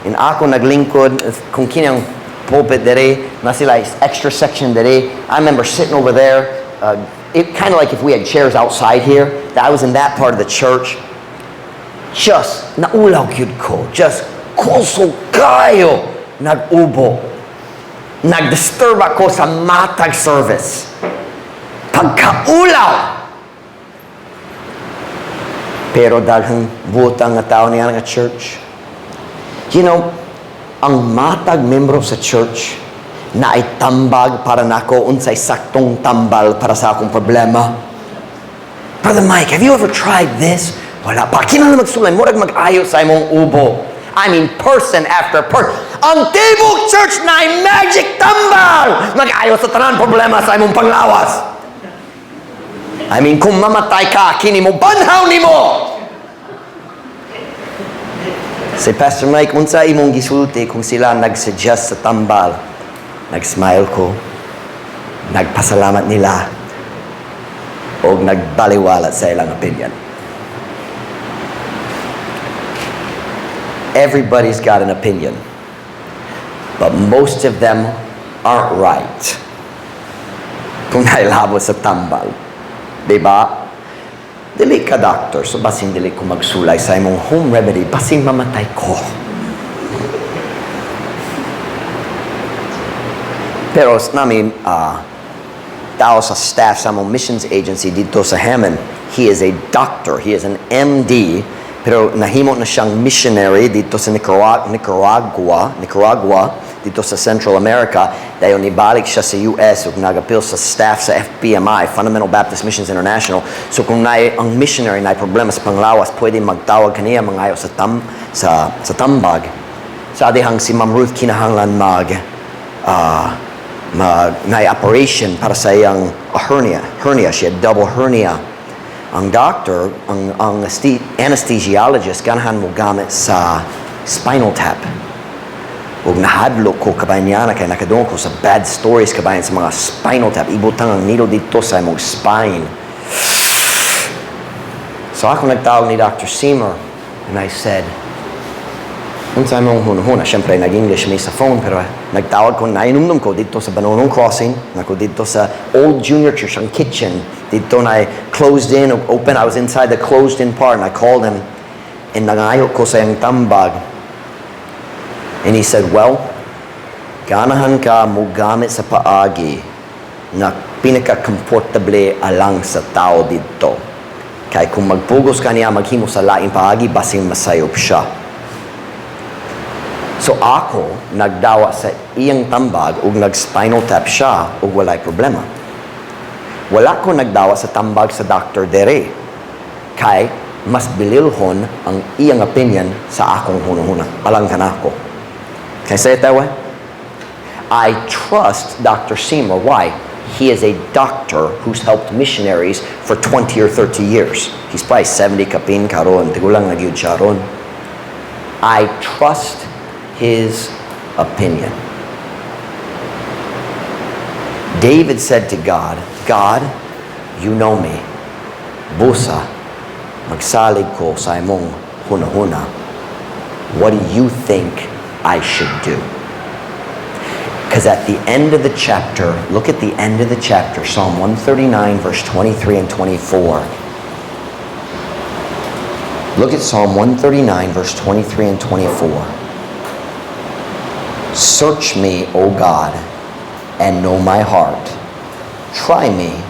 A: And ako naglingkod, kung kini ang pulpit dere, na sila extra section dere. I remember sitting over there, it kind of like if we had chairs outside here, that I was in that part of the church. Just, naulaw gyud ko. Just, kusog kayo nag-ubo. Nag-disturb ako sa matag service. Pagkaulaw! Pero daghang butang nga tao niya nga church. Ang matag membro sa church naay tambag para nako unsay saktong tambal para sa akong problema. "Brother Mike, have you ever tried this?" "Wala pa." Kinahanglan magsulay, murag mag-ayo sa imong ubo. I mean, person after person. Ang tibok church naay magic tambal! Mag-ayo sa tanan problema sa imong panglawas. I mean, kung mamatay ka, kini mo, banhaw nimo! Say, "Pastor Mike, unsa imong gisulti kung sila nag-suggest sa tambal?" Nag-smile ko. Nagpasalamat nila. O nagbaliwala sa ilang opinion. Everybody's got an opinion. But most of them aren't right. Kung nailabo sa tambal. Diba? Dili ka doctor, so basin dili ko magsulay sa imong home remedy, basin mamatay ko. Pero nami, tao sa staff sa among missions agency dito sa Hammond, he is a doctor, he is an MD, pero nahimo na siyang missionary dito sa Nicaragua, dito sa Central America. Dayon nibalik siya sa US ug nagapil sa staff sa FBMI, Fundamental Baptist Missions International. So kung naay ang missionary naay problema sa panglawas, pwede magtawag kaniya mangayo sa tambag. Sa dihang si Ma'am Ruth kinahanglan mag naay operation para sa iyang hernia. She had double hernia. Ang doctor, ang anesthesiologist, ganahan mo gamit sa spinal tap. Ug nahadlok ko kabahin niya kay nakadungog ko sa bad stories kabahin sa mga spinal tap. Ibutang ang needle dito sa imong spine. So ako nagtawag ni Dr. Seymour and I said, "Unsa imong hunahuna?" Siyempre, nag-English mi sa phone, pero nagtawag ko, nainumdum ko dito sa Banonong Crossing, nako dito sa Old Junior Church, ang kitchen. Dito na closed in, open. I was inside the closed in part, and I called him, and nangayo ko sa iyang tambag. And he said, "Well, ganahan ka mo gamit sa paagi na pinaka-komportable alang sa tao dito. Kay kung magpugos ka niya, maghimo sa laing paagi, basing masayop siya." So ako, nagdawa sa iyang tambag ug nag-spinal tap siya ug walay problema. Wala ko nagdawa sa tambag sa Dr. Dere. Kay mas bililhon ang iyang opinion sa akong hunahuna. Alang kanako. Can I say it that way? I trust Dr. Seymour. Why? He is a doctor who's helped missionaries for 20 or 30 years. He's probably 70 kapin karon. Tigulang na gyud siya ron. I trust his opinion. David said to God, "God, you know me. Busa, magsalig ko sa imong hunahuna. What do you think I should do?" Because at the end of the chapter, look at the end of the chapter, Psalm 139, verse 23 and 24. Look at Psalm 139, verse 23 and 24. "Search me, O God, and know my heart. Try me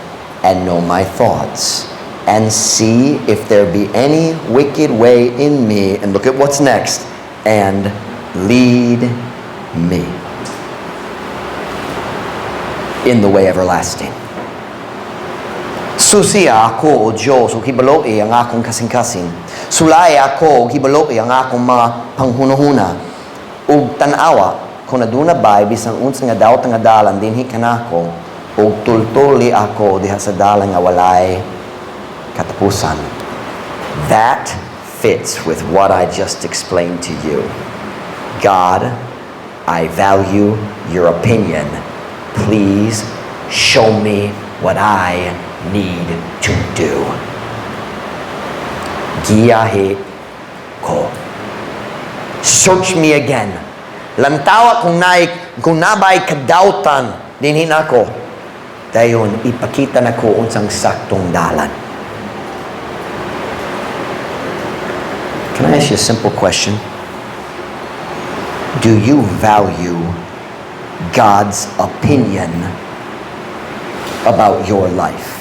A: and know my thoughts, and see if there be any wicked way in me." And look at what's next. "And lead me in the way everlasting." Susia ako, O Diyos, ug hibaloi ang akong kasing-kasing. Sulay ako, ug hibaloi ang akong mga panghunahuna. Ug tan-awa, kung aduna bay bisan unsa nga daot nga dalan dinhi kanako, ug tultuli ako diha sa dalan nga walay katapusan. That fits with what I just explained to you. God, I value your opinion. Please show me what I need to do. Giyahi ko. Search me again. Lantawa kung naa bay kadawtan dinhi nako. Dayon ipakita nako unsang saktong dalan. Can I ask you a simple question? Do you value God's opinion about your life?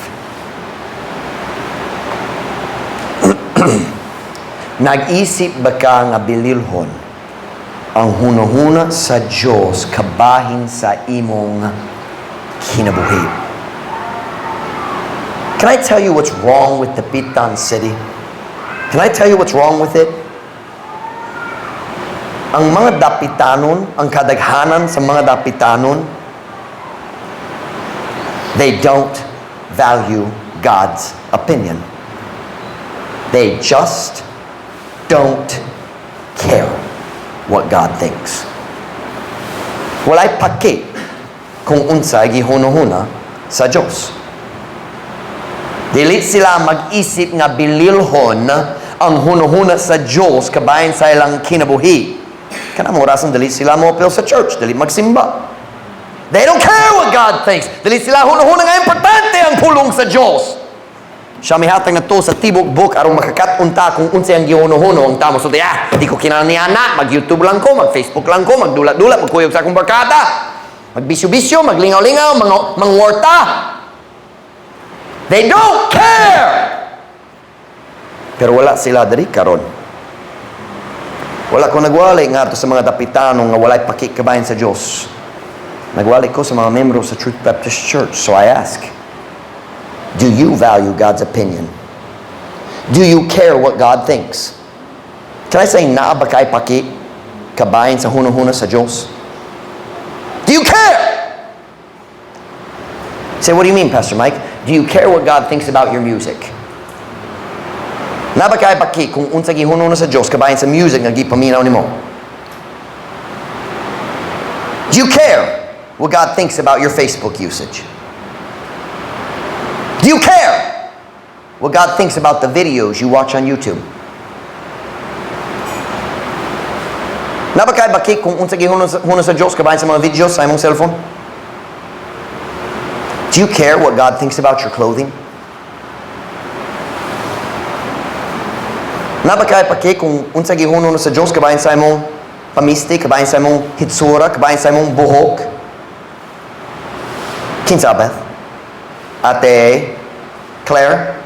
A: Nag-isip ba ka nga bililhon ang hunahuna sa Diyos kabahin sa imong kinabuhi? Can I tell you what's wrong with Dapitan City? Can I tell you what's wrong with it? Ang mga Dapitanon, ang kadaghanan sa mga Dapitanon, they don't value God's opinion. They just don't care what God thinks. Walay paki kung unsa gihunahuna sa Diyos. Dili sila mag-isip nga bililhon ang hunahuna sa Diyos kabahin sa ilang kinabuhi. Kana mao rason dili sila moapil sa church, dili magsimba. They don't care what God thinks. Dili sila hunahuna nga importante ang pulong sa Diyos. Siya mihatag nato sa tibok book aron makakat-on ta kung unsay ang gihunohuno ang tamo. So, ah, di ko kinahanglan niya na. Mag-YouTube lang ko, mag-Facebook lang ko, magdula-dula, magkuyog sa akong barkada. Magbisyo-bisyo, maglingaw-lingaw, mangwarta. They don't care! Pero wala sila diri karon. Wala ko nagwali ngadto sa mga Dapitano nga walay paki kabahin sa Dios. Nagwali ko sa mga membro sa Truth Baptist Church. So I ask, do you value God's opinion? Do you care what God thinks? Can I say, naa ba kay paki kabahin sa hunahuna sa Dios? Do you care? Say, "What do you mean, Pastor Mike?" Do you care what God thinks about your music? Naa ba kay paki kung unsa gihunahuna sa Dios kabahin sa music nga gipaminaw nimo? Do you care what God thinks about your Facebook usage? Do you care what God thinks about the videos you watch on YouTube? Naa ba kay paki kung unsa gihunahuna sa Dios kabahin sa mga videos sa imong cellphone? Do you care what God thinks about your clothing? Naa ba kay paki kung unsa gihunahuna sa Dios kabahin sa imong pamisti, kabahin sa imong hitsura, kabahin sa imong buhok? Kinsa, Beth? Ate Claire?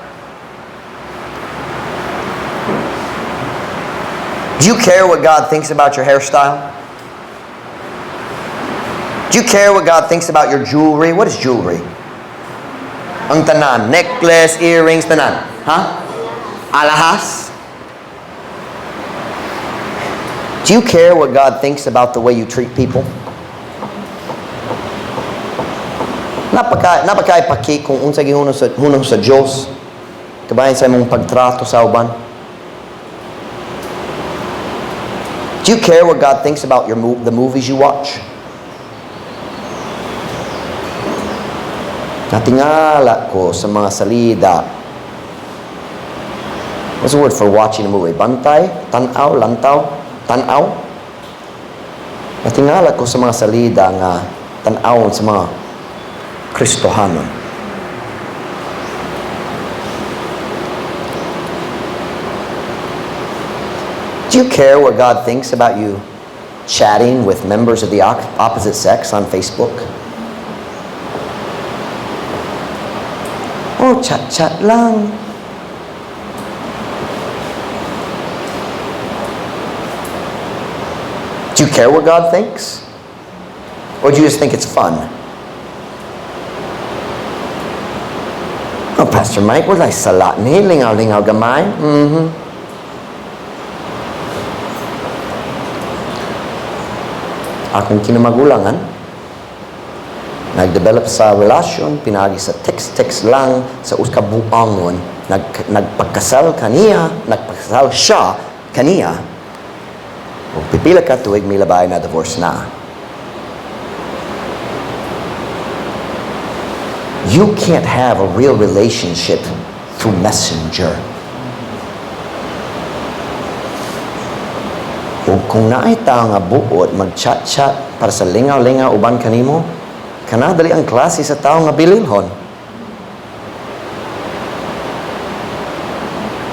A: Do you care what God thinks about your hairstyle? Do you care what God thinks about your jewelry? What is jewelry? Ang tanan. Necklace, earrings, tanan. Ha? Alahas? Do you care what God thinks about the way you treat people? Naa ba kay paki kung unsa gihunahuna sa Dios kabahin sa imong pagtrato sa uban? Do you care what God thinks about the movies you watch? Natingala ko sa mga salida. What's the word for watching a movie? Bantay? Tanaw? Lantaw? Tanaw? Natingala ko sa mga salida nga tan-awon sa mga Kristohanon. Do you care what God thinks about you chatting with members of the opposite sex on Facebook? Oh, chat-chat lang. Do you care what God thinks? Or do you just think it's fun? "Oh, Pastor Mike, walay sala ni, lingaw-lingaw gamay." Akong kinamagulangan, nag-develop sa relasyon, pinaagi sa text-text lang, sa usa ka buangon, nagpakasal kaniya, nagpakasal siya kaniya, ug pipila ka tuig milabay na divorce na. You can't have a real relationship through Messenger. Kung naay tao nga buot mag-chat-chat para sa lingaw-lingaw uban kanimo, kana dali ang klase sa tao nga bililhon.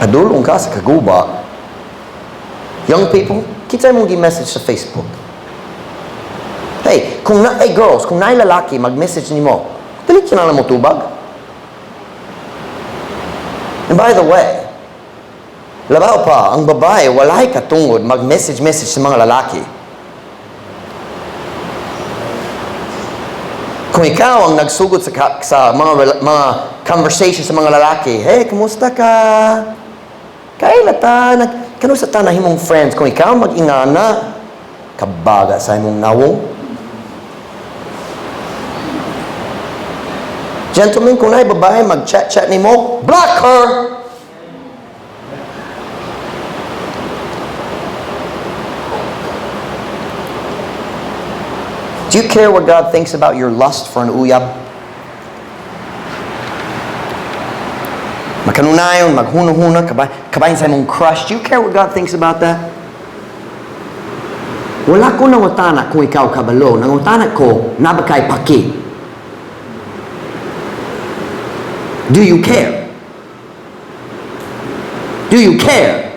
A: Padulong ka sa kaguba. Young people, kinsay imong gi-message sa Facebook? Hey, kung na, hey girls, kung naay lalaki mag-message nimo, dili kinahanglan mo tubag. And by the way, labaw pa, ang babae walay katungod mag-message-message sa mga lalaki. Kung ikaw ang nagsugod sa mga conversation sa mga lalaki, "Hey, kumusta ka? Kaila ta, kanusa ta nahimong friends?" Kung ikaw mag-ingana, kabaga sa imong nawong. Gentlemen, kung naay babae mag-chat-chat nimo, block her! Do you care what God thinks about your lust for an uyab? Makanunayon, maghuno-huno, kabahin sa imong crush. Do you care what God thinks about that? Wala ko nangutana kung ikaw kabalo. Nangutana ko, naa ba kay paki. Do you care? Do you care?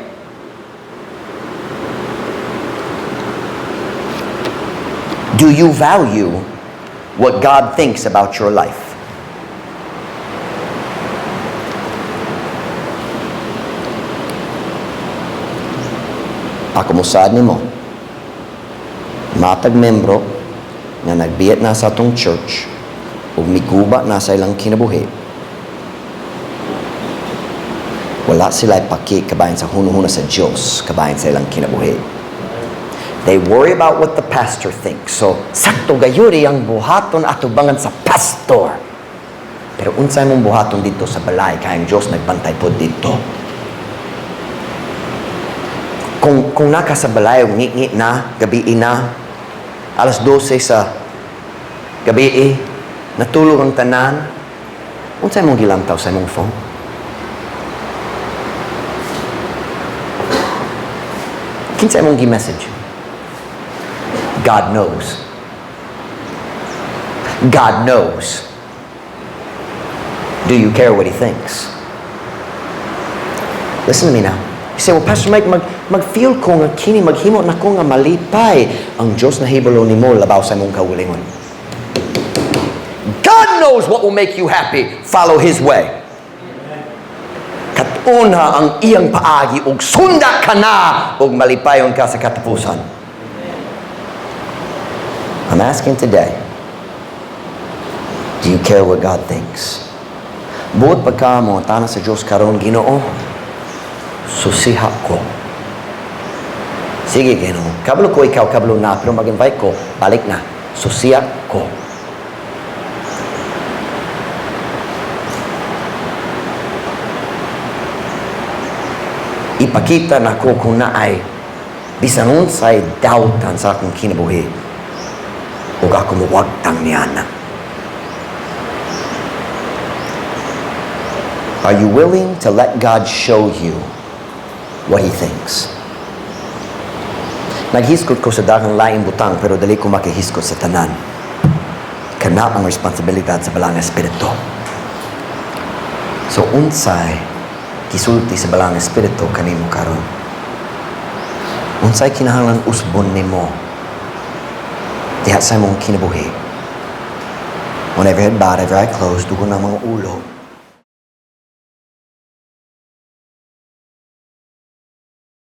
A: Do you value what God thinks about your life? Ako mosaad nimo, matag membro nga nagbiyat na sa atong church ug miguba na sa ilang kinabuhi, wala sila paki kabahin sa huno-huno sa Diyos, kabahin sa ilang kinabuhi. They worry about what the pastor thinks. So, sakto gayuri ang buhaton atubangan sa pastor. Pero unsay mong buhaton dito sa balay, kay ang Diyos nagbantay po dito. Kung naka sa balay, ngi-ngi na, gabi na, alas 12 sa gabi, natulog ang tanan, unsay mong gilantaw sa imong phone? Kinsa imong gi-message? God knows. God knows. Do you care what He thinks? Listen to me now. You say, "Well, Pastor Mike, mag-feel ko nga kini, maghimo na ko nga malipay." Ang Diyos nahibalo nimo labaw sa imong kaugalingon. God knows what will make you happy. Follow His way. Katuna ang iyang paagi ug sunda ka na ug malipayon ka sa katapusan. I'm asking today, do you care what God thinks? Buot pagka mo, tana sa Diyos karon, "Ginoo, susiha ko. Sige, Ginoo. Kabalo ko ikaw, kabalo na, pero mag-invite ko, balik na. Susiha ko." Ipakita na ko kung naay bisan unsay dautan sa akong kinabuhi ug ako mowagtang niana. Are you willing to let God show you what He thinks? Naghisgot ko sa daghang laing butang, pero dali ko makahisgot sa tanan. Kana ang responsibilidad sa Balaang Espiritu. So unsay gisulti sa Balaang Espiritu kanimo karon? Unsay kinahanglan usbon nimo diha sa imong kinabuhi? When every head bowed, every eye closed, dugo na mga ulo.